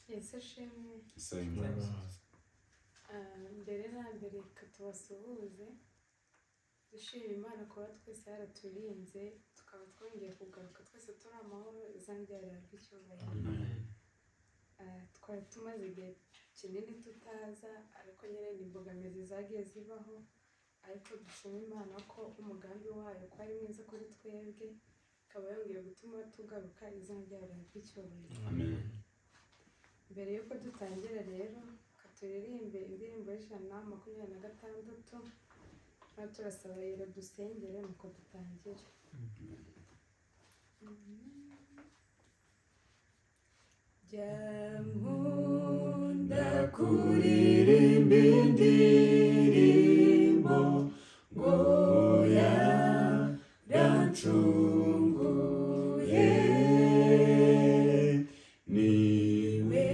Yesu ashimwe. Same. Mbere na mbere, reka tubasuhuze, dushima Imana kuba twese yaraturinze, tukaba twongeye kugaruka twese turi amahoro. Izina ryayo rihabwe icyubahiro. Twari tumaze igihe kinini tutaza, ariko nyine ni imbogamizi zagiye zibaho, ariko dushima Imana ko umugambi wayo ko ari mwiza kuri twebwe, ikaba yongeye gutuma tugaruka. Izina ryayo rihabwe icyubahiro. Amen. Mbere y'uko dutangira rero, reka turirimbe indirimbo y'126, naho turasaba rero dusengere nuko dutangire. Jya nkunda Kuririmba indirimbo ngo yarancunguye, niwe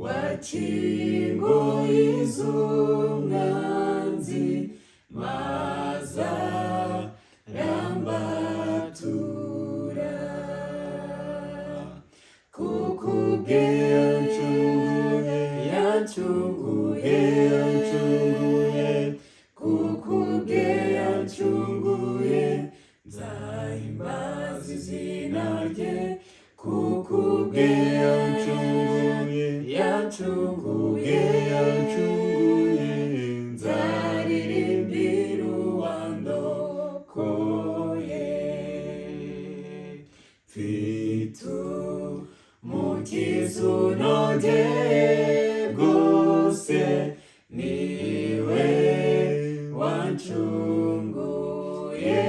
wakingoye iz'umwanzi maze arambatura, kuko ubwe yancunguye, yancunguye, yancunguye, kuko ubwe yancunguye, nzahimbaza izina rye, kuko ubwe yancunguye, yancunguye, yancunguye, nzaririmbira uwandokoye. Mfite umukiza unogeye rwose, niwe wancunguye,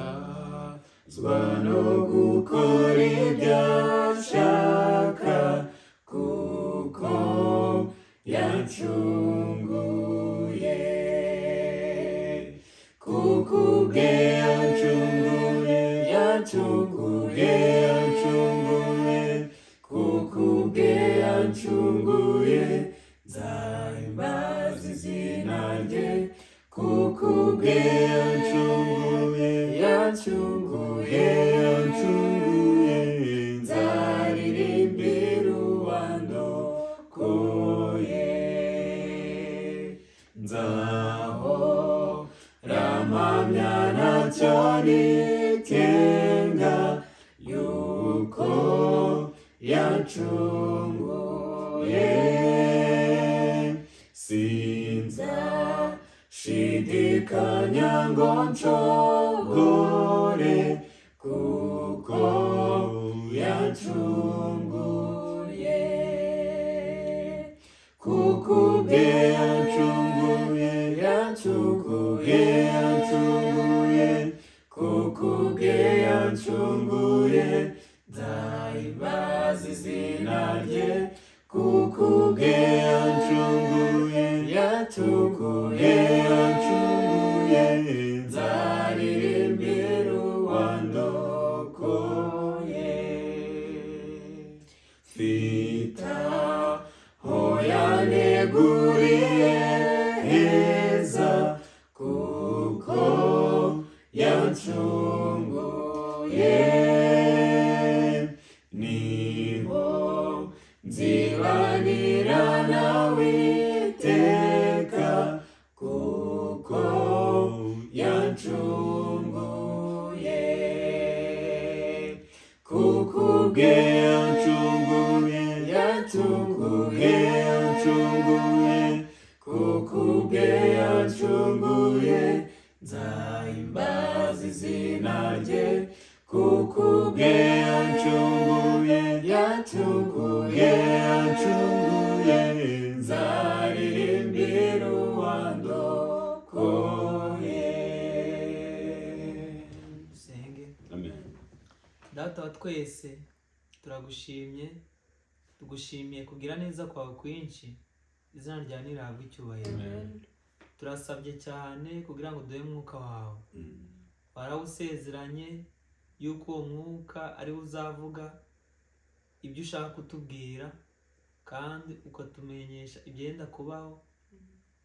mpimbazwa no gukora ibyo ashaka, kuko yancunguye, kuko ubwe yancunguye, yancunguye, yancunguye, kuko ubwe yancunguye, nzahimbaza izina rye, kuko ubwe yancunguye, yancunguye, yancunguye, nzaririmbira uwandokoye. Nzahora mpamya ntacyo nikenga yuko yancunguye, sinza shidikanya ngo ncogore, kuko yancunguye, kuko ubwe yancunguye, yancunguye, yancunguye, kuko ubwe yancunguye, nzahimbaza izina rye, kuko ubwe yancunguye, yancunguye, yancunguye, nzaririmbira uwandokoye. Mfite aho yaneguriye heza, kuko yancunguye, niho nzibanira nawe iteka, kuko yancunguye, kuko ubwe yancunguye, yancunguye, yancunguye, kuko ubwe yancunguye, nzahimbaza izina rye, kuko ubwe yancunguye, yancunguye, yancunguye, nzaririmbira uwandokoye. Dusenge. Amen. Data wa twese, turagushimye, tugushimiye kugira neza kwawe kwinshi. Izina ryawe nirihabwe icyubahiro. Turasabye cyane kugira ngo uduhe mwuka wawe. Warawusezeranye yuko uwo mwuka ariwo uzavuga ibyo ushaka kutubwira, kandi ukatumenyesha ibyenda kubaho,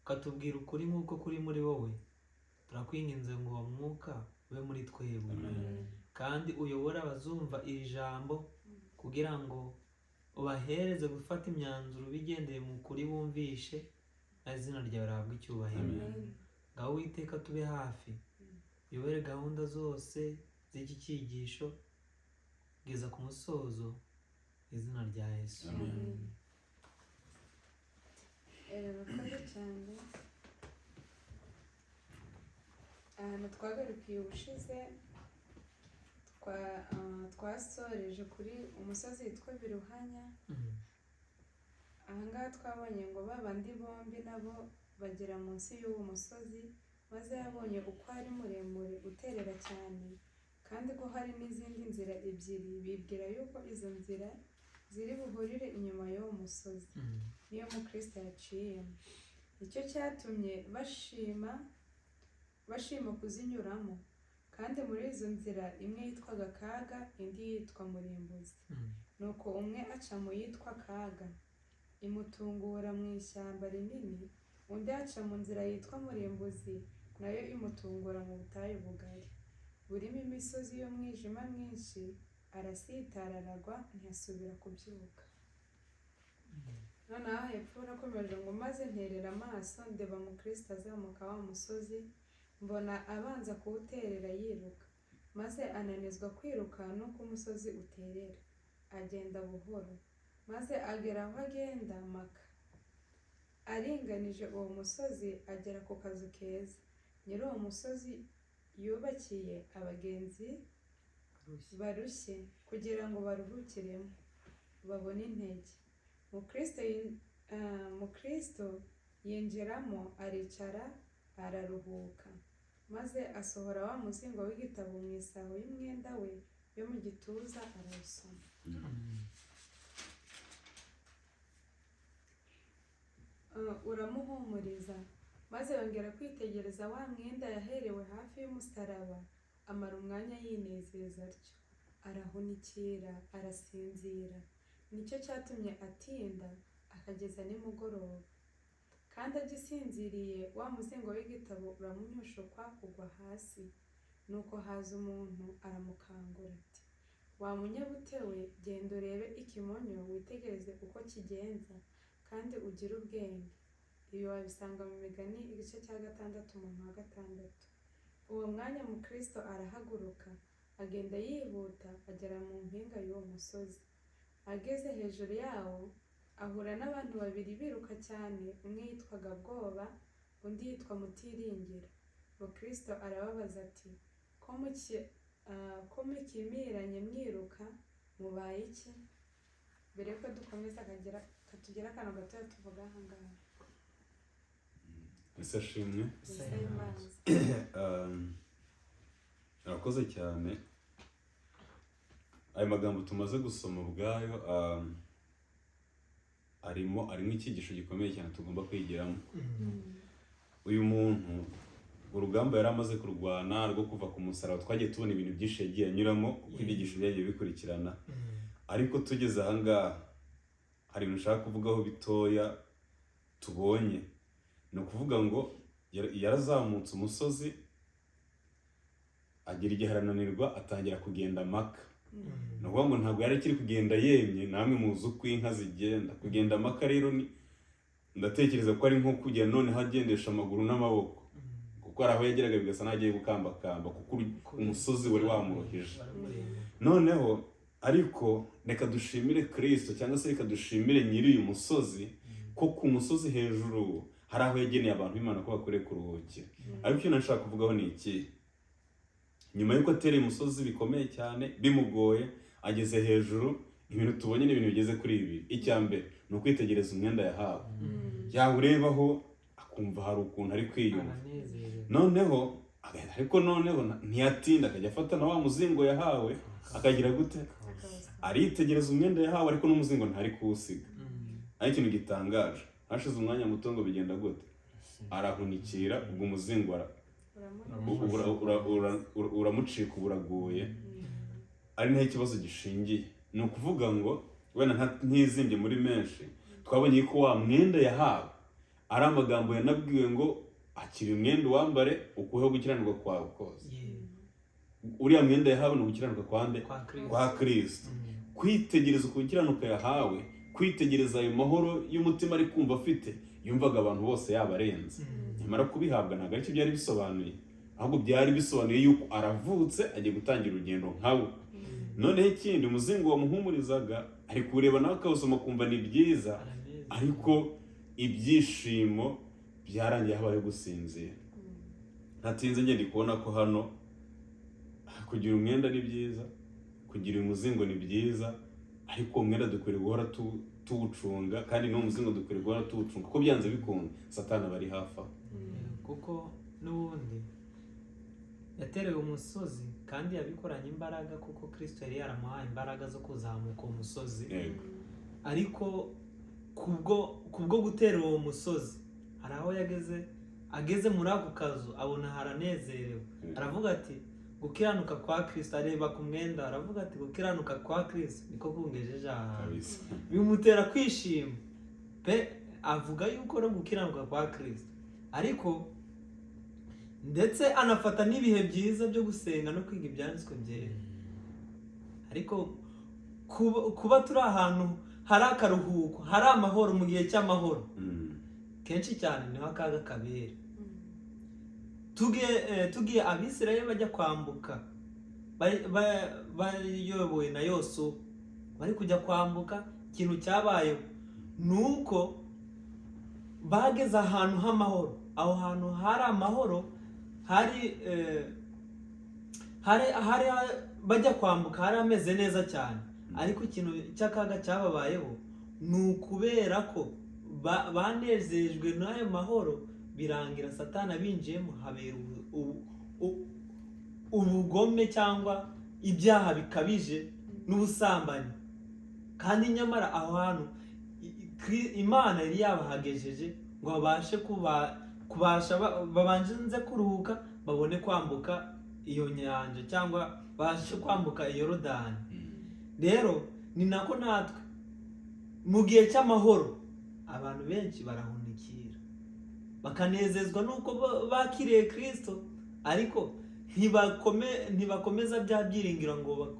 ukatubwira ukuri nk'uko kuri muri wowe. Turakwinginze ngo uwo mwuka ube muri twebwe. Amen. Kandi uyobore abazumva iri jambo kugira ngo ubahereze gufata imyanzuro bigendeye mu kuri bumvishe, maze izina ryawe rihabwe icyubahiro. Amen. Ngaho Uwiteka, tube hafi, uyobore gahunda zose z'iki cyigisho kugeza ku musozo, mu izina rya Yesu. Amen. Murakoze cyane. Ahantu twagarukiye ubushize, twasoreje kuri umusozi witwa Biruhanya. Ahangaha twabonye ngo ba bandi bombi nabo bagera munsi y'uwo musozi, maze yabonye uko ari muremure uterera cyane, kandi ko hari n'izindi nzira ebyiri, bibwira yuko izo nzira ziri buhurire inyuma y'uwo musozi, niyo mukristo yaciyemo. Nicyo cyatumye bashima kuzinyuramo. Kandi muri izo nzira imwe yitwaga Kaga, indi yitwa Murimbuzi. Nuko umwe aca mu yitwa Kaga, imutungura mu ishyamba rinini, undi aca mu nzira yitwa Murimbuzi, nayo imutungura mu butayu bugari burimo imisozi y'umwijima mwinshi. Arasitara, aragwa, ntiyasubira kubyuka. Noneho hepfo urakomeje ngo: "Maze nterera amaso, ndeba mukristo azamuka wa musozi, mbona abanza kuwuterera yiruka, maze ananizwa kwiruka n'uko umusozi uterera, agenda buhoro, maze agera aho agenda maka. Aringanije uwo musozi, agera ku kazu keza nyiri uwo musozi yubakiye abagenzi barushye kugira ngo baruhukiremo babone intege. Mukristo yinjiramo, aricara, araruhuka. Maze asohora wa muzingo w'igitabo mu isaho y'umwenda we yo mu gituza, arawusoma." Uramuhumuriza. Maze yongera kwitegereza wa mwenda yaherewe hafi y'umusaraba, amara umwanya yinezeza atyo, arahunikira, arasinzira. Nicyo cyatumye atinda akageza nimugoroba. Kandi agisinziriye, wa muzingo w'igitabo uramunyushukwa ugwa hasi. Nuko haza umuntu aramukangura ati: 'Wa munyabute we, genda urebe ikimonyo, witegereze uko kigenza, kandi ugire ubwenge.'" Ibi wabisanga mu Migani igice cya 6, umurongo wa 6. Uwo mwanya mukristo arahaguruka, agenda yihuta, agera mu mpinga y'uwo musozi. Ageze hejuru yawo, ahura n'abantu babiri biruka cyane, umwe yitwaga Bwoba, undi yitwa Mutiringira. Mukristo arababaza ati: "Ko mukimiranye mwiruka, mubaye iki?" Mbere yuko dukomeza, akagera katugera akantu gatoya tuvuga aha ngaha. Ese ashimwe. Yesu ahimbaze. Urakoze cyane. Ayo magambo tumaze gusoma ubwayo arimo icyigisho gikomeye cyane tugomba kwigiramo. Uyu muntu, urugamba yari amaze kurwana rwo kuva ku musaraba, twagiye tubona ibintu byinshi yagiye anyuramo uko ibyigisho byagiye bikurikirana. Ariko tugeze ahangaha, hari ibintu ushaka kuvugaho bitoya tubonye. Ni ukuvuga ngo yarazamutse umusozi, agera igihe arananirwa, atangira kugenda amaka. Ni ukuvuga ngo ntabwo yari akiri kugenda yemye. Namwe muzi uko inka zigenda. Kugenda amaka rero ni, ndatekereza ko ari nko kugenda noneho agendesha amaguru n'amaboko, kuko hari aho yageraga bigasa n'aho agiye gukambakamba, kuko umusozi wari wamuruhije. Noneho ariko reka dushimire Kirisito, cyangwa se reka dushimire nyiri uyu musozi, ko ku musozi hejuru hari aho yageneye abantu b'Imana ko bakwiriye kuruhukira. Ariko icyo nashaka kuvugaho ni iki: nyuma y'uko atereye umusozi bikomeye cyane, bimugoye, ageze hejuru, ibintu tubonye ni ibintu bigeze kuri bibiri. Icya mbere ni ukwitegereza umwenda yahawe, yawurebaho akumva hari ukuntu ari kwiyumva. Aranezerewe. Noneho ariko noneho ntiyatinda, akajya afata na wa muzingo yahawe, akagira gute? Aritegereza umwenda yahawe, ariko n'umuzingo ntari kuwusiga. Ariko ikintu gitangaje, hashize umwanya muto ngo bigenda gute? Arahunikira, ubwo umuzingo uramucika, uba uraguye. Ari naho ikibazo gishingiye. Ni ukuvuga ngo wenda ntizimbye muri menshi, twabonye ko wa mwenda yahawe ari amagambo yanabwiwe ngo: "Akira umwenda, uwambare, ukuheho gukiranirwa kwawe kose." Uriya mwenda yahawe ni ugukiranuka kwa nde? Kwa Kristo. Kwa Kristo. Kwitegereza uku gukiranuka yahawe, kwitegereza ayo mahoro y'umutima ari kumva afite, yumvaga abantu bose yabarenze. Nyamara kubihabwa ntabwo aricyo byari bisobanuye, ahubwo byari bisobanuye yuko aravutse, agiye gutangira urugendo nkawe. Noneho ikindi, umuzingo wamuhumurizaga ari kuwureba nawe akawusoma, akumva ni byiza. Aranezerwa. Ariko ibyishimo byarangiye habayeho gusinzira. Ntatinze, ngenda kubona ko hano kugira umwenda ni byiza, kugira umuzingo ni byiza, ariko uwo mwenda dukwiriye guhora tuwucunga, kandi n'uwo muzingo dukwiriye guhora tuwucunga, kuko byanze bikunze Satani aba ari hafi aho. Kuko n'ubundi yaterewe umusozi kandi yabikoranye imbaraga, kuko Kristo yari yaramuhaye imbaraga zo kuzamuka uwo musozi. Ariko kubwo gutera uwo musozi, hari aho yageze, ageze muri ako kazu abona haranezerewe. Aravuga ati: "Gukiranuka kwa Kristo." Areba ku mwenda, aravuga ati: "Gukiranuka kwa Kristo niko kungejeje aha hantu." Bimutera kwishima pe, avuga yuko no gukiranuka kwa Kristo, ariko ndetse anafata n'ibihe byiza byo gusenga no kwiga Ibyanditswe Byera. Ariko kuba turi ahantu hari akaruhuko, hari amahoro, mu gihe cy'amahoro, kenshi cyane niho akaga kabera. Tugiye Abisirayeli bajya kwambuka, bayobowe na Yosuwa, bari kujya kwambuka, ikintu cyabayeho ni uko bageze ahantu h'amahoro. Aho hantu hari amahoro, hari bajya kwambuka hari ameze neza cyane. Ariko ikintu cy'akaga cyababayeho ni ukubera ko banezejwe n'ayo mahoro, birangira Satani abinjiyemo, habera ubugome cyangwa ibyaha bikabije n'ubusambanyi. Kandi nyamara aho hantu Imana yari yabahagejeje ngo babashe kubasha babanze kuruhuka, babone kwambuka iyo nyanja cyangwa babashe kwambuka iyo Yorodani. Rero ni nako natwe mu gihe cy'amahoro abantu benshi barahunikira, bakanezezwa n'uko bakiriye Kirisito, ariko ntibakomeza bya byiringiro ngo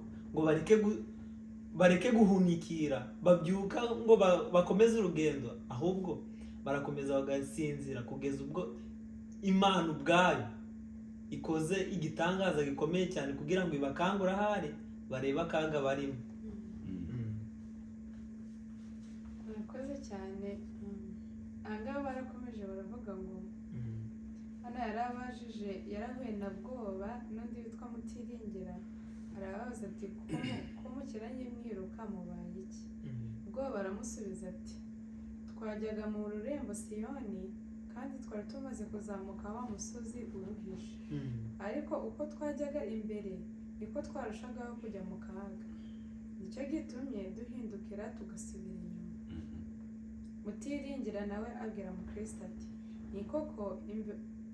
bareke guhunikira, babyuka ngo bakomeze urugendo, ahubwo barakomeza bagasinzira kugeza ubwo Imana ubwayo ikoze igitangaza gikomeye cyane kugira ngo ibakangure, ahari barebe akaga barimo. Murakoze cyane. Ahangaha barakomeje baravuga ngo hano yarabajije, yarahuye na Bwoba n'undi witwa Mutiringira, arababaza ati: "Ko mukiranye mwiruka, mubaye iki?" Bwoba aramusubiza ati: "Twajyaga mu rurembo Siyoni, kandi twari tumaze kuzamuka wa musozi uruhije, ariko uko twajyaga imbere niko twarushagaho kujya mu kaga, nicyo gitumye duhindukira tugasubira inyuma." Mutiringira nawe abwira Mukristo ati: "Ni koko,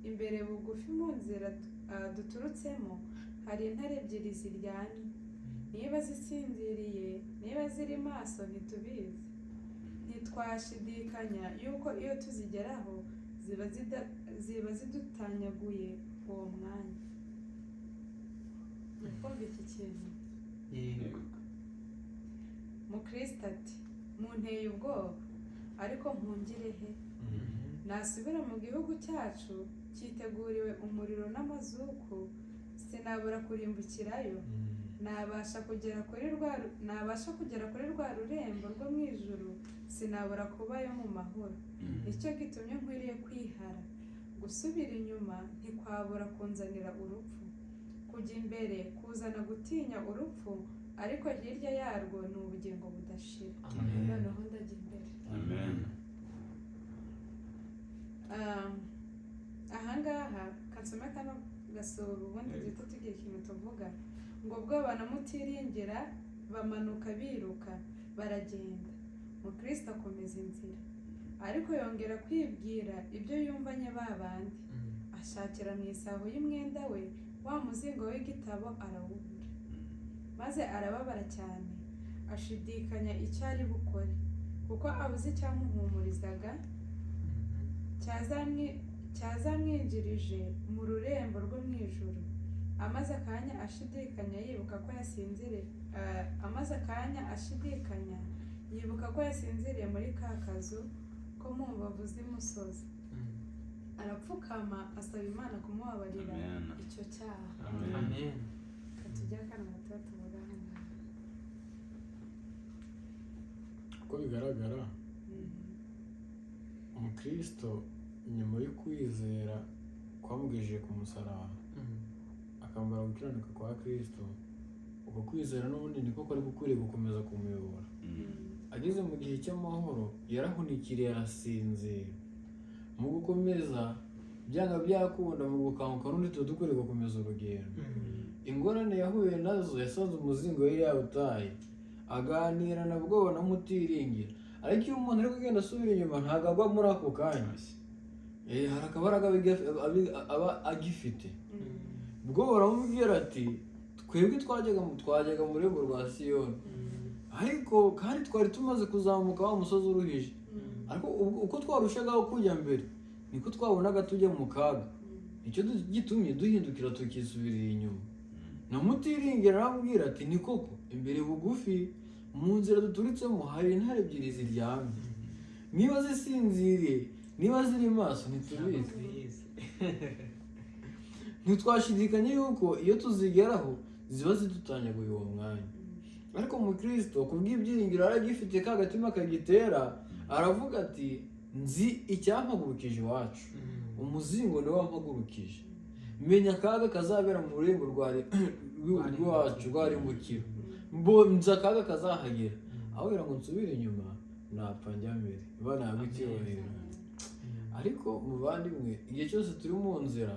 imbere bugufi mu nzira duturutsemo hari intare ebyiri ziryamye. Niba zisinziriye, niba ziri maso, ntitubizi. Ntitwashidikanya yuko iyo tuzigeraho ziba zidutanyaguye uwo mwanya." Uri kumva iki kintu? Yego. Mukristo ati: "Munteye ubwoba, ariko mpungire he? Nasubira mu gihugu cyacu cyiteguriwe umuriro n'amazuku, sinabura kurimbukirayo. Nabasha kugera kuri rwa rurembo rwo mu ijuru, sinabura kubayo mu mahoro. Nicyo gitumye nkwiriye kwihara. Gusubira inyuma ntikwabura kunzanira urupfu, kujya imbere kuzana gutinya urupfu, ariko hirya yarwo ni ubugingo budashira." Amen. Noneho ndajya imbere. Amen. Ahangaha kansome kano gasura, ubundi duhita tugira ikintu tuvuga ngo: Bwoba na Mutiringira bamanuka biruka baragenda, Mukristo akomeza inzira, ariko yongera kwibwira ibyo yumvanye ba bandi. Ashakira mu isaho y'umwenda we wa muzingo w'igitabo, arawubura, maze arababara cyane, ashidikanya icyo ari bukore, kuko abuze icyamuhumurizaga cyazamwinjirije mu rurembo rwo mu ijuru. Amaze akanya ashidikanya yibuka ko yasinziriye, amaze akanya ashidikanya yibuka ko yasinziriye muri ka kazu ko mu mbavu z'imusozi, arapfukama asaba Imana kumubabarira Amen. icyo cyaha. Amen. Amen. Reka tujye akantu gato tuvuga aha ngaha. Uko bigaragara, umukristo nyuma yo kwizera kwamugejeje ku musaraba, akambara gukiranuka kwa Kristo, uko kwizera n'ubundi niko kwari gukwiriye gukomeza kumuyobora. Ageze mu gihe cy'amahoro yarahunikiriye, arasinzira. Mu gukomeza, byanga byakunda, mu gukanguka n'undi tuba dukwiriye gukomeza urugendo. Ingorane yahuye nazo, yasanze umuzingo yari yawutaye, aganira na bwoba na mutiringira. Ariko iyo umuntu ari kugenda asubira inyuma, ntabwo agwa muri ako kanya. Hari akabaraga aba agifite. Ubwo baramubwira ati: "Twebwe twajyaga mu rurembo rwa Siyoni, ariko kandi twari tumaze kuzamuka wa musozi uruhije, ariko uko twarushagaho kujya mbere niko twabonaga tujya mu kaga, nicyo gitumye duhindukira tukisubirira inyuma." Na mutiringira aramubwira ati: "Ni koko, imbere bugufi mu nzira duturitsemo hari intare ebyiri ziryamye. Niba zisinziriye, niba ziri maso, ntitubizi." Tubizi. Ntitwashidikanya yuko iyo tuzigeraho ziba zidutanyaguye uwo mwanya. Ariko umukristo kubw'ibyiringiro aragifite, ka gatima kagitera, aravuga ati: "Nzi icyampagurukije iwacu, umuzingo niwo wampagurukije. Menya akaga kazabera mu rurembo rw'iwacu rwarimbukiro, nzi akaga kazahagera. Aho kugira ngo nsubire inyuma, napfa njya mbere." Imana yawe icyubahiro. Ariko muvandimwe, igihe cyose turi mu nzira,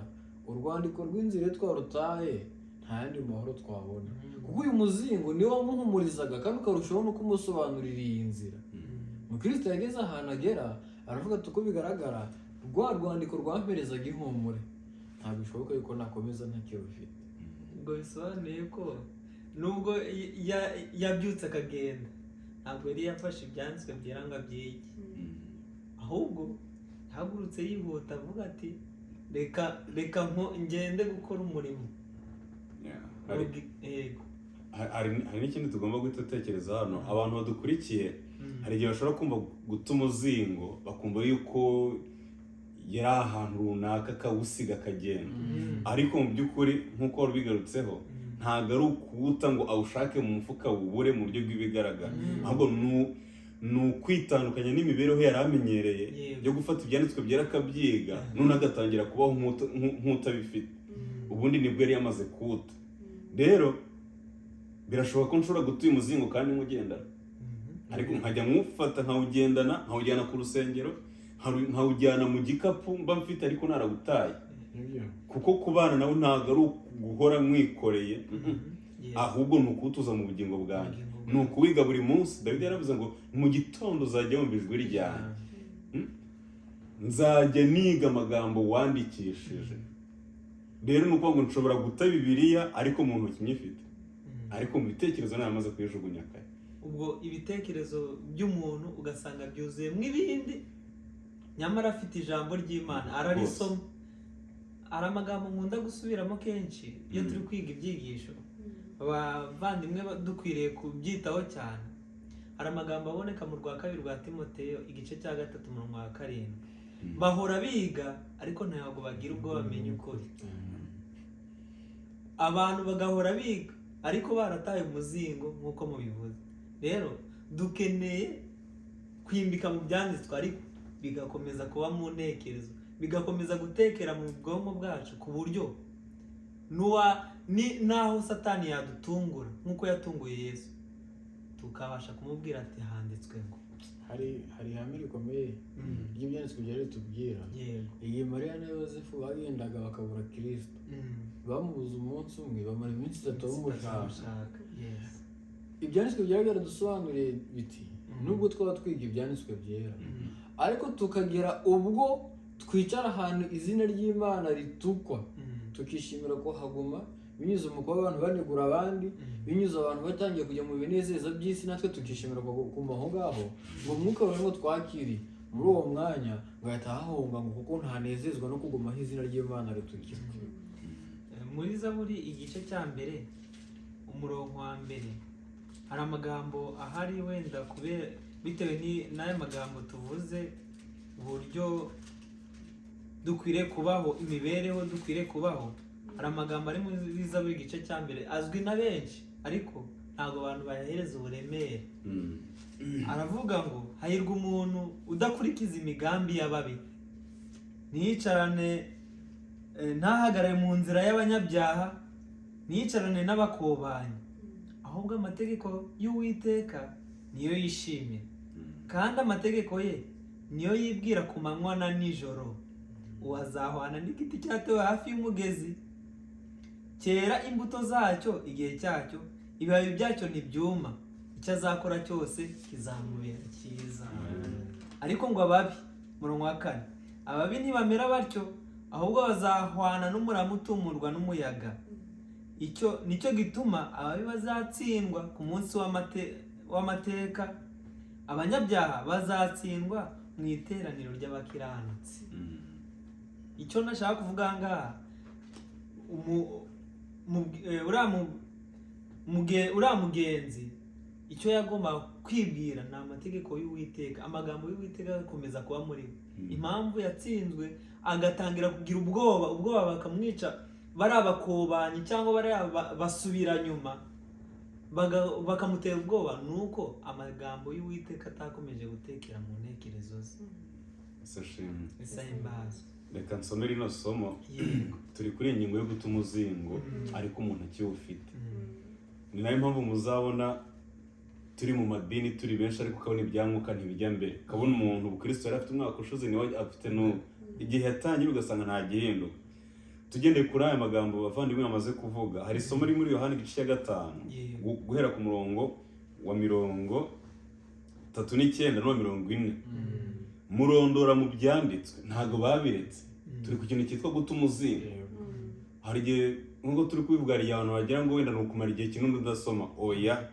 urwandiko rw'inzira iyo twarutaye, nta yandi mahoro twabona, kuko uyu muzingo niwo wamuhumurizaga kandi ukarushaho no kumusobanurira iyi nzira. Mukristo yageze ahantu agera aravuga ati: "Uko bigaragara, rwa rwandiko rwamperezaga ihumure, ntabwo bishoboka yuko nakomeza ntakirufite." Ubwo bisobanuye ko nubwo yabyutse akagenda, ntabwo yari yafashe ibyanditswe byera ngo abyige, ahubwo yahagurutse yihuta avuga ati: "Reka reka ngende gukora umurimo." Yeah. Hari Yego. hari n'ikindi tugomba guhita dutekereza hano. Abantu badukurikiye, hari igihe bashobora kumva guta umuzingo bakumva yuko yari ahantu runaka akawusiga akagenda, ariko mu by'ukuri, nk'uko wari ubigarutseho, ntabwo ari ukuwuta ngo awushake mu mufuka wubure mu buryo bw'ibigaragara, ahubwo ni ukwitandukanya n'imibereho yari amenyereye yo gufata ibyanditswe byera akabyiga, none agatangira kubaho nk'utabifite. Ubundi nibwo yari yamaze kuwuta. Rero birashoboka ko nshobora guta uyu muzingo kandi nywugendana, ariko nkajya nywufata nkawugendana, nkawujyana ku rusengero, nkawujyana mu gikapu mba mfite, ariko narawutaye. Nibyo. Kuko kubana nawe ntabwo ari uguhora mwikoreye, ahubwo ni ukuwutuza mu bugingo bwanjye, ni ukuwiga buri munsi. Dawidi yaravuze ngo: "Mu gitondo uzajya wumva ijwi ryanjye, nzajya niga amagambo wandikishije." Rero ni ukuvuga ngo nshobora guta Bibiliya ariko mu ntoki nyifite, ariko mu bitekerezo naramaze kuyijugunya kare. Ubwo ibitekerezo by'umuntu ugasanga byuzuyemo ibindi, nyamara afite ijambo ry'Imana ararisoma. Hari amagambo nkunda gusubiramo kenshi iyo turi kwiga ibyigisho, abavandimwe dukwiriye kubyitaho cyane. Hari amagambo aboneka mu rwa kabiri rwa Timoteyo, igice cya 3, umurongo wa 7: "Bahora biga ariko ntabwo bagira ubwo bamenya ukuri." Abantu bagahora biga ariko barataye umuzingo nk'uko mubivuze. Rero dukeneye kwimbika mu byanditswe, ariko bigakomeza kuba mu ntekerezo, bigakomeza gutekera mu bwonko bwacu, ku buryo ni naho Satani yadutungura nk'uko yatunguye Yesu, tukabasha kumubwira ati: "Handitswe ngo." Hari ihame rikomeye ry'ibyanditswe byari ritubwira. Igihe Mariya na Yosefu bagendaga bakabura Kirisito, bamubuze umunsi umwe, bamara iminsi 3 bamushaka. Bamushaka. Yes. Ibyanditswe byari byaradusobanuriye biti: nubwo twaba twiga ibyanditswe byera, ariko tukagera ubwo twicara ahantu izina ry'Imana ritukwa, tukishimira ko haguma, binyuze mu kuba abantu banegura abandi, binyuze abantu batangiye kujya mu binezeza by'isi, natwe tukishimira kuguma aho ngaho, ngo umwuka wawe ngo twakiriye muri uwo mwanya ngo ahita ahahunga, ngo kuko ntanezezwa no kuguma aho izina ry'Imana ritukirwa. Muri Zaburi igice cya mbere, umurongo wa mbere, hari amagambo ahari wenda kubera bitewe n'aya magambo tuvuze, uburyo dukwiriye kubaho, imibereho dukwiriye kubaho. Hari amagambo ari muri Zaburi igice cya mbere azwi na benshi, ariko ntabwo abantu bayahereza uburemere. Aravuga ngo hahirwa umuntu udakurikiza imigambi y'ababi, ntiyicarane ntahagarare mu nzira y'abanyabyaha, ntiyicarane n'abakobanyi, ahubwo amategeko y'Uwiteka niyo yishimira, kandi amategeko ye niyo yibwira ku manywa na nijoro. Uwo azahwana n'igiti cyatewe hafi y'umugezi, cyera imbuto zacyo igihe cyacyo, ibibabi byacyo ntibyuma, icyo azakora cyose kizamubera cyiza. Ariko ngo ababi, murongo wa kane, ababi ntibamera batyo, ahubwo bazahwana n'umurama utumurwa n'umuyaga. Icyo nicyo gituma ababi bazatsindwa ku munsi w'amateka, abanyabyaha bazatsindwa mu iteraniro ry'abakiranutsi. Icyo nashaka kuvuga aha ngaha, uriya mugenzi icyo yagombaga kwibwira ni amategeko y'Uwiteka, amagambo y'Uwiteka agakomeza kuba muri we. Impamvu yatsinzwe agatangira kugira ubwoba, ubwoba bakamwica, bari abakobanyi cyangwa bari basubira nyuma bakamutera ubwoba, ni uko amagambo y'Uwiteka atakomeje gutekera mu ntekerezo ze. Ese shimwe. Isa imbazo. Reka nsome rino somo. Yego. Turi kuri iyi ngingo yo guta umuzingo, ariko umuntu akiwufite. Ni nayo mpamvu muzabona turi mu madini turi benshi, ariko ukabona ibyanguka ntibijya mbere, ukabona umuntu ubukristo yari afite umwaka ushize niwe afite n'ubu, igihe yatangiye ugasanga nta gihinduka. Tugendeye kuri aya magambo bavandimwe bamaze kuvuga, hari isomo riri muri Yohani igice cya 5, guhera ku murongo wa 39 n'uwa 40. Murondora mu byanditswe, ntabwo babiretse. Turi ku kintu cyitwa guta umuzingo. Hari igihe, nk'uko turi kubivuga, hari igihe abantu bagira ngo wenda ni ukumara igihe kinini udasoma. Oya.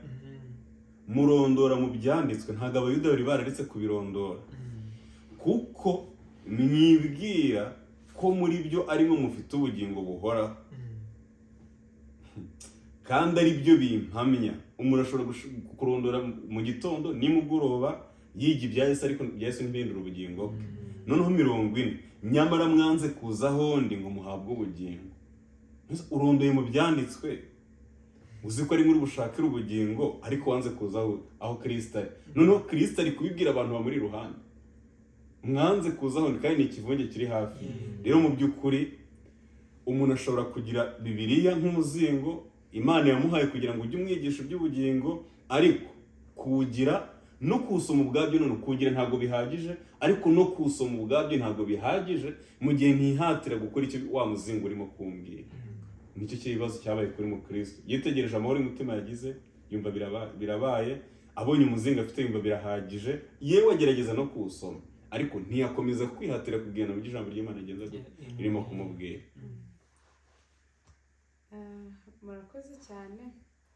Murondora mu byanditswe, ntabwo Abayuda bari bararetse kubirondora, kuko mwibwira ko muri byo arimo mufite ubugingo buhoraho, kandi ari byo bimpamya. Umuntu ashobora kurondora mu gitondo nimugoroba yiga ibya Yesu, ariko ibya Yesu ntibihindure ubugingo bwe. Noneho 40: nyamara mwanze kuza aho ndi ngo muhabwe ubugingo. Mbese urondoye mu byanditswe, uzi ko ari muri bushakire ubugingo, ariko wanze kuza aho Kristo ari. Noneho Kristo ari kubibwira abantu bamuri iruhande: mwanze kuza aho ndi, kandi ni ikivunge kiri hafi. Rero mu by'ukuri umuntu ashobora kugira Bibiliya nk'umuzingo Imana yamuhaye kugira ngo ujye umwigisha iby'ubugingo, ariko kuwugira no kuwusoma ubwabyo, none kuwugira ntabwo bihagije, ariko no kuwusoma ubwabyo ntabwo bihagije mu gihe ntihatira gukora icyo wa muzingo urimo kumbwira. Nicyo kibazo cyabaye kuri mukristo. Yitegereje amahoro y'umutima yagize, yumva birabaye, abonye umuzingo afite yumva birahagije, yewe agerageza no kuwusoma, ariko ntiyakomeza kwihatira kugenda mu byo ijambo ry'Imana rigenda ririmo kumubwira. Murakoze cyane.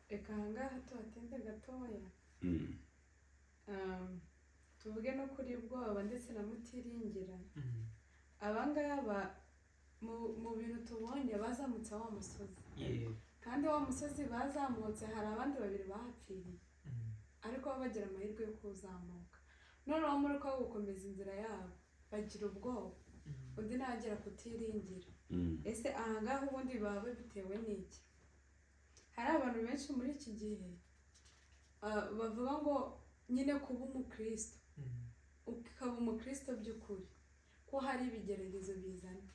Reka ahangaha tuhatinde gatoya. Tuvuge no kuri bwoba ndetse na mutiringira. Abangaba mu bintu tubonye, bazamutse wa musozi, kandi wa musozi bazamutse hari abandi babiri bahapfiriye, ariko bo bagira amahirwe yo kuwuzamuka. Noneho muri ko gukomeza inzira yabo bagira ubwoba, undi ntagera kutiringira. Ese ahangaha ubundi baba babitewe n'iki? Hari abantu benshi muri iki gihe bavuga ngo nyine kuba umukristo, ukaba umukristo by'ukuri, ko hari ibigeragezo bizana.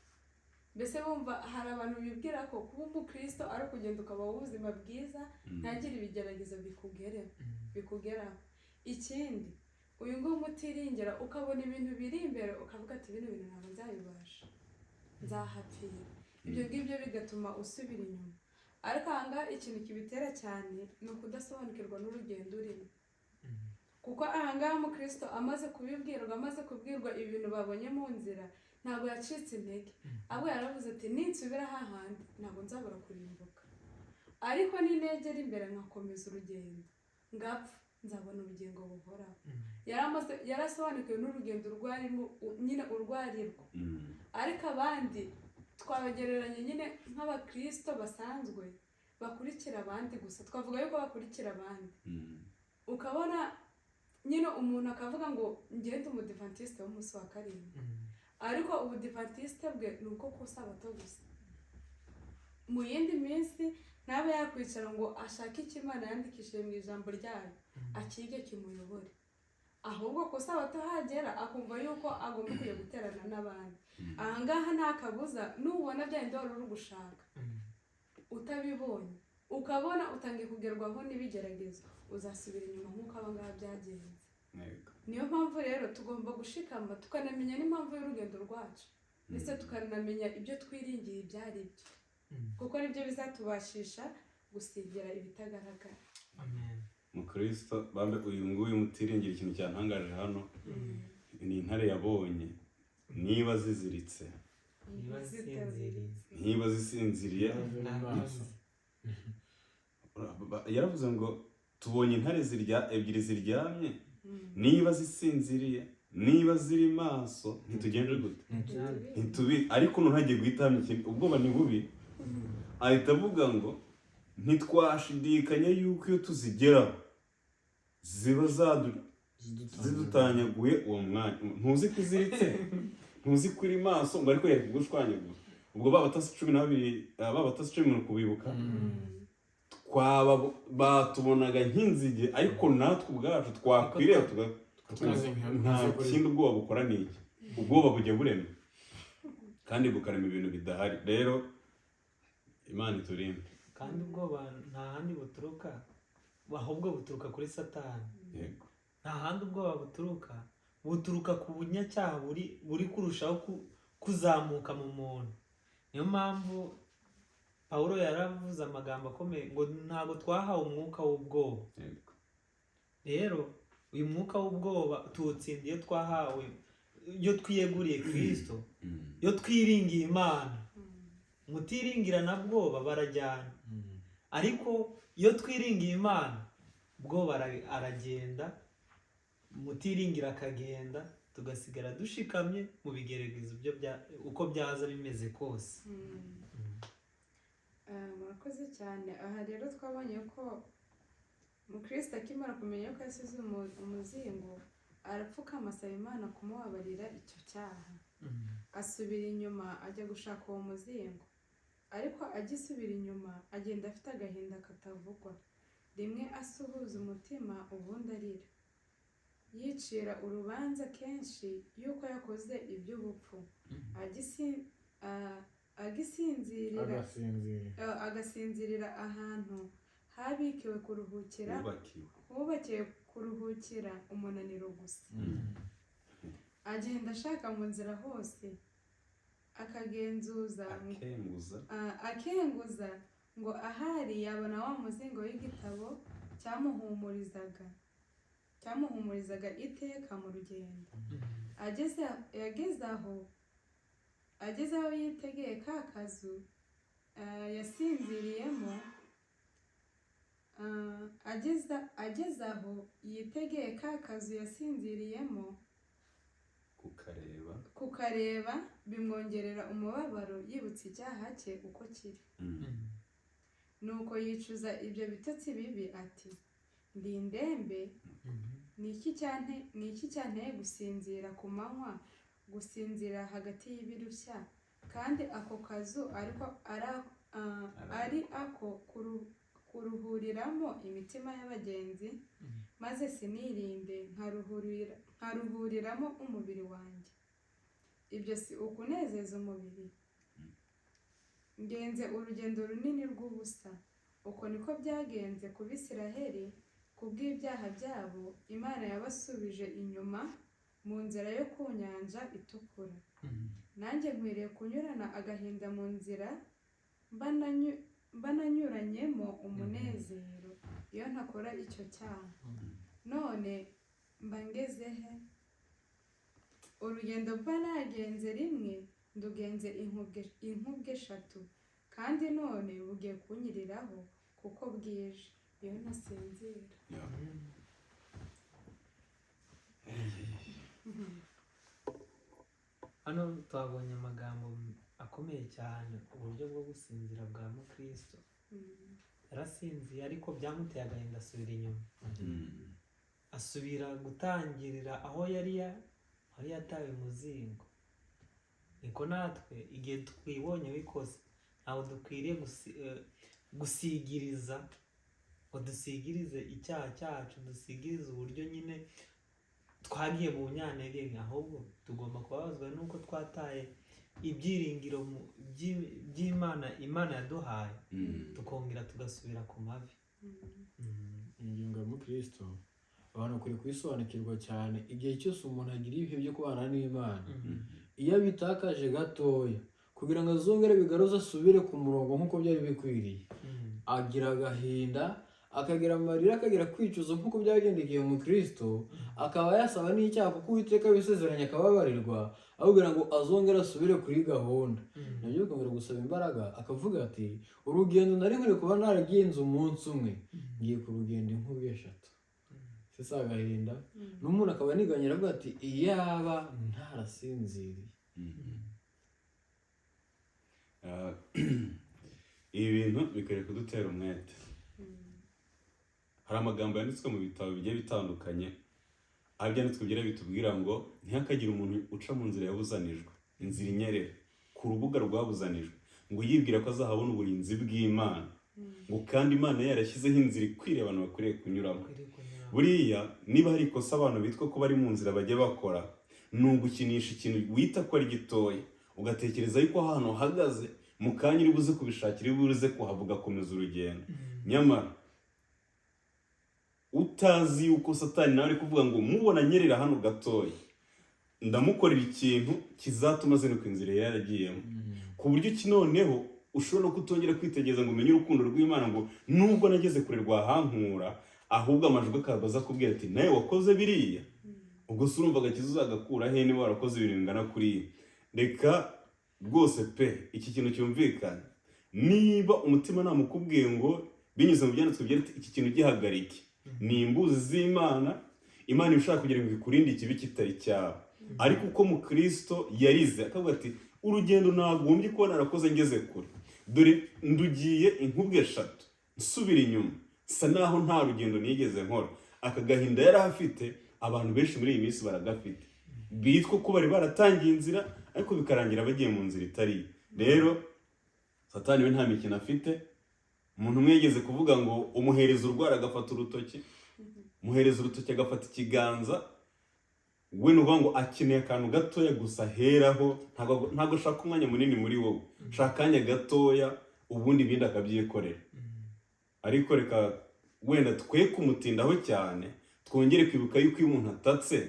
Mbese bumva hari abantu bibwira ko kuba umukristo ari ukugenda ukabaho ubuzima bwiza, ntagire ibigeragezo bikugeraho. Ikindi, uyu nguyu umutiringira, ukabona ibintu biri imbere ukavuga ati: "Bino bintu ntabwo nzabibasha, nzahapfira." Ibyo ngibyo bigatuma usubira inyuma. Ariko ahangaha ikintu kibitera cyane ni ukudasobanukirwa n'urugendo urimo, kuko ahangaha umukristo amaze kubibwirwa, amaze kubwirwa ibintu babonye mu nzira, ntabwo yacitse intege, ahubwo yaravuze ati: "Ninsubira hahandi ntabwo nzabura kurimbuka, ariko ninegera imbere nkakomeza urugendo ngapfa, nzabona ubugingo buhoraho." Yaramaze, yarasobanukiwe n'urugendo urwarimo, nyine urwarirwo. Ariko abandi Twabagereranya nyine nk'abakristo basanzwe bakurikira abandi gusa, twavuga yuko bakurikira abandi. Ukabona nyine umuntu akavuga ngo ngende umudivantiste w'umunsi wa karindwi, ariko ubudivantiste bwe ni ubwo ku sabato gusa. Mu yindi minsi ntabe yakwicara ngo ashake icyo Imana yandikishije mu ijambo ryayo, akige kimuyobore. Ahubwo ku sabato hagera akumva yuko agomba kujya guterana n'abandi. Ahangaha nta kabuza nubona bya bindi wari uri gushaka utabibonye, ukabona utangiye kugerwaho n'ibigeragezo, uzasubira inyuma nk'uko abangaba byagenze. Niyo mpamvu rero tugomba gushikama, tukanamenya n'impamvu y'urugendo rwacu, ndetse tukanamenya ibyo twiringiye ibyo ari byo, kuko nibyo bizatubashisha gusigira ibitagaragara. Amen. Mukristo bambe, uyu nguyu mutiringira, ikintu cyantangaje hano ni intare yabonye niba ziziritse, Niba zisinziriye. niba zisinziriye. Maso. Yaravuze ngo tubonye intare zirya ebyiri ziryamye, niba zisinziriye, niba ziri maso, ntitugende gute? Ntitubi. Ariko noneho agiye guhita ahamya ikintu, ubwoba ni bubi, ahita avuga ngo ntitwashidikanya yuko iyo tuzigeraho ziba zidutanyaguye uwo mwanya. Ntuzi ko iziritse, ntuzi ko iri maso, ngo ariko yari kugushwanyaguza. Ubwo ba batasi 12, ba batasi 10 muri kubibuka, twaba batubonaga nk'inzige, ariko natwe ubwacu twakwireba tuga nta kindi ubwoba bukora. Ni iki ubwoba bujya burema? Kandi bukarema ibintu bidahari. Rero Imana iturinde. Kandi ubwoba nta handi buturuka, ahubwo buturuka kuri Satani. Nta handi ubwoba buturuka, buturuka ku bunyacyaha buri kurushaho kuzamuka mu muntu. Niyo mpamvu Pawulo yaravuze amagambo akomeye ngo ntabwo twahawe umwuka w'ubwoba. Rero uyu mwuka w'ubwoba tuwutsinda iyo twahawe, iyo twiyeguriye Kirisito, iyo twiringiye Imana. Mutiringira na bwoba barajyana, ariko iyo twiringiye Imana, ubwoba aragenda, mutiringira akagenda, tugasigara dushikamye mu bigeragezo byo uko byaza bimeze kose. Murakoze cyane. Aha rero twabonye ko mukristo akimara kumenya ko yasize umuzingo, arapfukama asaba Imana kumubabarira icyo cyaha. Asubira inyuma ajya gushaka uwo muzingo, ariko agisubira inyuma agenda afite agahinda katavugwa. Rimwe asuhuza umutima, ubundi arira, yicira urubanza kenshi y'uko yakoze iby'ubupfu. Agisinzirira Agasinzira. Agasinzirira ahantu habikiwe kuruhukira, Wubakiwe. hubakiwe kuruhukira umunaniro gusa. Agenda ashaka mu nzira hose, akagenzuza, Akenguza. Akenguza ngo ahari yabona wa muzingo w'igitabo cyamuhumurizaga iteka mu rugendo. Ageze yageze aho, ageze aho yitegeye ka kazu yasinziriyemo, ageze aho yitegeye ka kazu yasinziriyemo, Kukareba. Kukareba bimwongerera umubabaro, yibutse icyaha cye uko kiri. Nuko yicuza ibyo bitotsi bibi, ati: "Ndi indembe. Ni iki cyanteye gusinzira ku manywa, gusinzira hagati y'ibirushya, kandi ako kazu ariko ari ako kuruhuriramo imitima y'abagenzi, maze sinirinde nkaruhuriramo umubiri wanjye? Ibyo si ukunezeza umubiri? Ngenze urugendo runini rw'ubusa." Uko niko byagenze ku Bisiraheli kubw'ibyaha byabo. Imana yabasubije inyuma mu nzira yo ku Nyanja Itukura. Nanjye nkwiriye kunyurana agahinda mu nzira mba nanyuranyemo umunezero iyo ntakora icyo cyaha. None mba ngeze he? Urugendo mba nagenze rimwe ndugenze inkubwe eshatu, kandi none bugiye kunyiriraho kuko bwije iyo ntasinzira. Hano twabonye amagambo akomeye. Akomeye cyane, uburyo bwo gusinzira bwa mukristo. Yarasinziye, ariko byamuteye agahinda, asubira inyuma, asubira gutangirira aho yari aho yatawe umuzingo. Niko natwe igihe twibonyeho ikosa, ntabwo dukwiriye gusigiriza ngo dusigirize icyaha cyacu, dusigirize uburyo nyine twagiye mu nyantege nke, ahubwo tugomba kubabazwa n'uko twataye ibyiringiro by'Imana, Imana yaduhaye, tukongera tugasubira ku mavi. Ingingo ya mukristo, abantu bakwiye kuyisobanukirwa cyane. Igihe cyose umuntu agira ibihe byo kubana n'Imana, iyo abitakaje gatoya, kugira ngo azongere bigaruze asubire ku murongo nk'uko byari bikwiriye, agira agahinda, akagira amarira, akagira kwicuza nk'uko byagendekeye umukristo, akaba yasaba n'icyaha kuko Uwiteka abisezeranya akababarirwa, aho kugira ngo azongere asubire kuri gahunda, nabyo bikongera gusaba imbaraga, akavuga ati: "Urugendo nari nkwiye kuba naragenze umunsi umwe, ngiye kurugenda inkubi eshatu." Se si agahinda? N'umuntu akaba aniganyira avuga ati: "Iyaba ntarasinziriye." Ibi bintu bikwiriye kudutera umwete. Hari amagambo yanditswe mu bitabo bigiye bitandukanye, aho ibyanditswe byera bitubwira ngo ntihakagire umuntu uca mu nzira yabuzanijwe, inzira inyerera ku rubuga rwabuzanijwe, ngo yibwira ko azahabona uburinzi bw'Imana, ngo kandi Imana yarashyizeho inzira ikwiriye abantu bakwiriye kunyuramo. Ukwiriye kunyuramo. Buriya niba hari ikosa abantu bitwa ko bari mu nzira bajya bakora, ni ugukinisha ikintu wita ko ari gitoya, ugatekereza yuko ahantu uhagaze mu kanya uri buze kubishakira, uri buze kuhava ugakomeza urugendo, nyamara utazi yuko Satani nawe ari kuvuga ngo: "Mubona nyerera hano gatoya, ndamukorera ikintu kizatuma azinukwa inzira yari yaragiyemo," ku buryo ki noneho ushobora no kutongera kwitegereza ngo umenye urukundo rw'Imana, ngo nubwo nageze kure rwahankura, ahubwo amajwi akaba aza kubwira ati: "Nawe wakoze biriya." Ubwo se urumva agakiza uzagakura he niba warakoze ibintu bingana kuriya? Reka rwose pe, iki kintu cyumvikane. Niba umutima namukubwiye ngo binyuze mu byanditswe byera ati, iki kintu gihagarike, ni imbuzi z'Imana. Imana iba ishaka kugira ngo ikurinde ikibi kitari cyawe. Ariko uko mukristo yarize akavuga ati: "Urugendo nagombye kuba narakoze ngeze kure, dore ndugiye inkubwe eshatu nsubira inyuma, nsa naho nta rugendo nigeze nkora." Aka gahinda yari afite, abantu benshi muri iyi minsi baragafite, bitwa ko bari baratangiye inzira, ariko bikarangira bagiye mu nzira itari yo. Rero Satani we nta mikino afite. Umuntu umwe yigeze kuvuga ngo umuhereza urwara agafata urutoki, umuhereza urutoki agafata ikiganza. We ni ukuvuga ngo akeneye akantu gatoya gusa aheraho. Ntabwo ashaka umwanya munini muri wowe, ashaka akanya gatoya, ubundi ibindi akabyikorera. Ariko reka wenda twe kumutindaho cyane, twongere kwibuka yuko iyo umuntu atatse,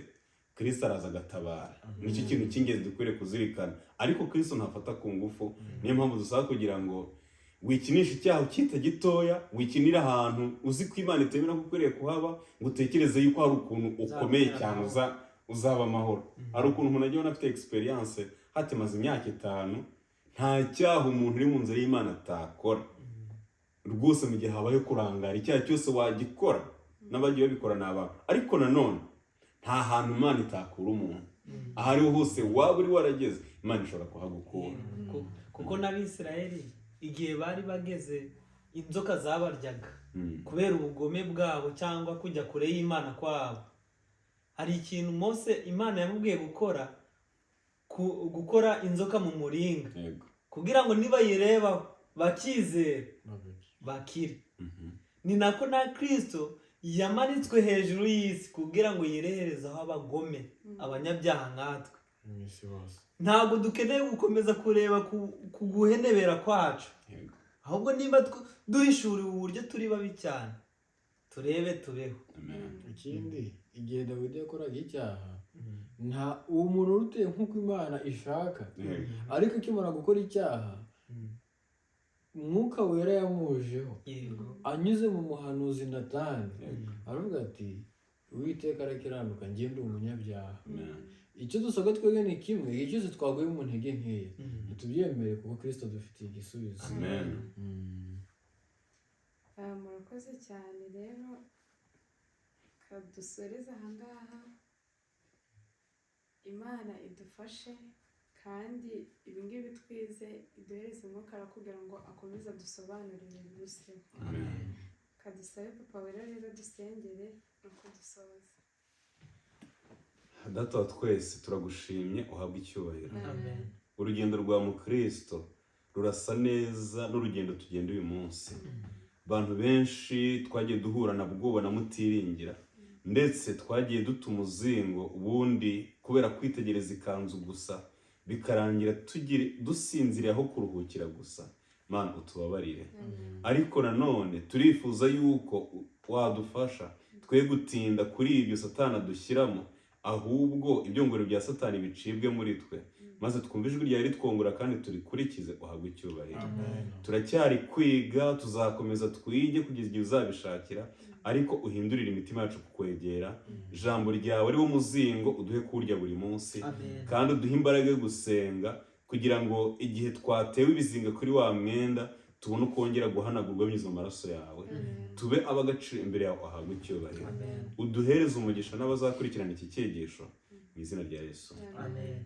Kirisito araza agatabara. Nicyo kintu cy'ingenzi dukwiriye kuzirikana. Ariko Kirisito ntafata ku ngufu. Niyo mpamvu dusaba kugira ngo wikinishe icyaha ukita gitoya, wikinire ahantu uzi ko Imana itemera ko ukwiriye kuhaba, ngo utekereze yuko hari ukuntu ukomeye cyane uzaba amahoro. Hari ukuntu umuntu ajya abona afite experience, hatimaze imyaka 5 nta cyaha umuntu uri mu nzira y'Imana atakora. Rwose mu gihe habaye kurangara, icyaha cyose wagikora, n'abagiye babikora ni abantu. Ariko nanone nta hantu Imana itakura umuntu. Aho ariho hose waba uri warageze, Imana ishobora kuhagukura. Kuko n'Abisirayeli igihe bari bageze inzoka zabaryaga kubera ubugome bwabo cyangwa kujya kure y'Imana kwabo, hari ikintu Mose Imana yamubwiye gukora, gukora inzoka mu muringa, kugira ngo nibayirebaho bakizere bakire. Ni nako na Kristo yamanitswe hejuru y'isi kugira ngo yireherezeho abagome, abanyabyaha nkatwe. Mu isi hose. Ntabwo dukeneye gukomeza kureba ku guhenebera kwacu, ahubwo niba duhishuriwe uburyo turi babi cyane, turebe tubeho. Amen. Ikindi, igihe Dawidi yakoraga icyaha, nta uwo muntu wari uteye nk'uko Imana ishaka, ariko akimara gukora icyaha, Umwuka Wera yamujeho anyuze mu muhanuzi Natani, aravuga ati: "Uwiteka arakiranuka, njye ndi umunyabyaha." Amen. Icyo dusabwa twebwe ni kimwe: igihe cyose twaguye mu ntege nkeya, ntitubyemere, kuko Kirisito adufitiye igisubizo. Amen. Murakoze cyane. Rero kadusoreze ahangaha. Imana idufashe. Kandi ibingibi twize, iduhereze Umwuka kugira ngo akomeze adusobanurire biruseho. Amen. Kadusabe Papa Wera rero dusengere nuko dusoza. Data wa twese, turagushimye, uhabwe icyubahiro. Amen. Urugendo rwa mukristo rurasa neza n'urugendo tugenda uyu munsi. Abantu benshi twagiye duhura na bwoba na mutiringira, ndetse twagiye duta umuzingo ubundi kubera kwitegereza ikanzu gusa, bikarangira dusinziriye aho kuruhukira gusa. Mana, utubabarire. Ariko nanone turifuza yuko wadufasha twe gutinda kuri ibyo Satani adushyiramo, ahubwo ibyongorero bya Satani bicibwe muri twe, maze twumve ijwi ryawe ritwongora kandi turikurikize. Uhabwe icyubahiro. Amen. Turacyari kwiga, tuzakomeza twige kugeza igihe uzabishakira, ariko uhindurire imitima yacu kukwegera. Ijambo ryawe ari wo muzingo, uduhe kuwurya buri munsi. Amen. Kandi uduhe imbaraga yo gusenga kugira ngo igihe twatewe ibizinga kuri wa mwenda tubone ukongera guhanagurwa binyuze mu maraso yawe, tube ab'agaciro imbere yawe. Uhabwe icyubahiro. Amen. Uduhereze umugisha n'abazakurikirana iki cyigisho, mu izina rya Yesu. Amen.